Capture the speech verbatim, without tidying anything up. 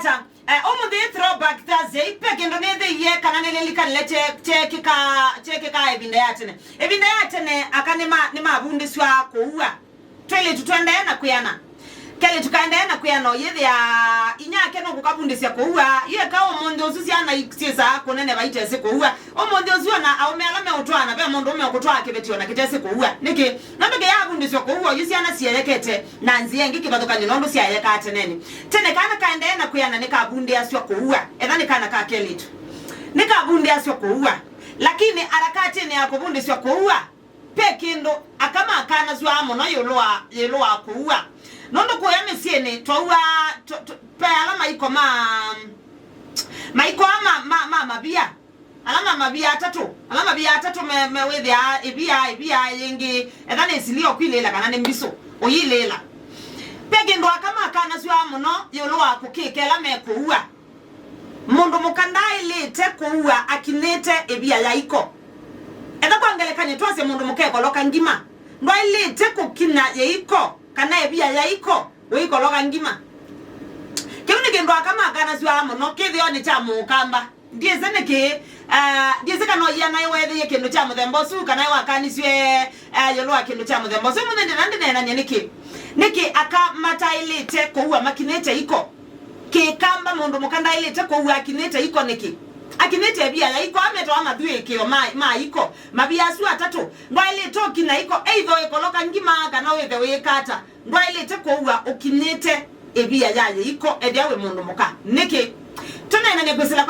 Ata, eh, ũmũnthĩ throwback Thursday, ve kĩndũ nĩthĩie kana nĩlilikanile kye-, kyekĩka-, kyekĩkaa ĩvinda ya tene. Ĩvinda ya tene, aka nĩma-, nĩmavundĩsw'a kũua. Twĩlĩtu tũendee na kwĩana. Kelĩtu kaendee na kwĩana, ũyĩthĩa inyake nũkũkavundĩsya kũua. Yu eka ũmũnthĩ ũsu syana i-, syĩsaa kũneneva itesĩ kũua. Ũmũnthĩ ũsu ona aũme ala meũtwaana, ve mũndũ ũme ũkũtwaa kĩveti ona kĩtesĩ kũua. Nĩkĩ? Nũndũ kĩyavundĩswa kũua, yu syana sieyekete na nzĩa ĩngĩ kĩvathũkany'o na ũndũ syaeyekaa teneni. Tene kana kaendee na kwĩana nĩkavundĩasw'a kũua. Etha nĩ kana ka kelĩtu. Nĩkavundĩasw'a kũua. Lakini harakatĩnĩ ya kũvundĩsw'a kũua, ve kĩndũ aka makanasw'a mũno ĩũlũ wa, ĩũlũ wa kũua. Nũndũ kũya mĩsyĩnĩ, twauaa, tw-, tw-, ve ala maiko ma, maiko ma, ma, ma mavia. Ala ma mavia atatũ, ala mavia atatũ me, me wĩthĩaa ĩvia, ĩvia yĩngĩ, etha nĩ silio kwilĩĩla kana nĩ mbisũ, ũyilĩĩla. Ve kĩndũ aka makanasw'a mũno ĩũlũ wa kũkĩka ĩla mekũua. Mũndũ mũka ndaaĩlĩte kũua akinyĩte ĩvia ya iko. Etha kwa ngelekany'o twasye mũndũ mũka ekoloka ngima, ndwaĩlĩte kũkinya yĩiko kana ĩvia ya iko ũikoloka ngima. Kĩu nĩ kĩndũ aka makanasw'a mũno kĩthĩonĩ kya Mũkamba. Ndyĩsĩ nĩkĩ, ah, ndyĩsĩ kana ũiana ĩweethĩie kĩndũ kya mũthemba ũsu, kana ĩwakanisw'e, ah, ĩũlũ wa kĩndũ kya mũthemba ũsu. Mũthĩ ndĩna ndĩneenany'a nĩkĩ. Nĩkĩ aka mataĩlĩte kũua makinyĩte iko? Kĩkamba mũndũ mũka ndaĩlĩte kũua akinyĩte iko nĩkĩ? Akinyĩte ĩvia ya iko, ametawa mathuĩkĩo ma, ma iko. Mavia asu atatũ, ndwaĩlĩte ũkinya iko, either ũikoloka ngima kana wĩthe wĩĩka ata. Ndwaĩlĩte kũua ũkinyĩte ĩvia ya yĩiko, ethĩa wĩ mũndũ mũka. Nĩkĩ? Tũneenany'a kwĩsĩla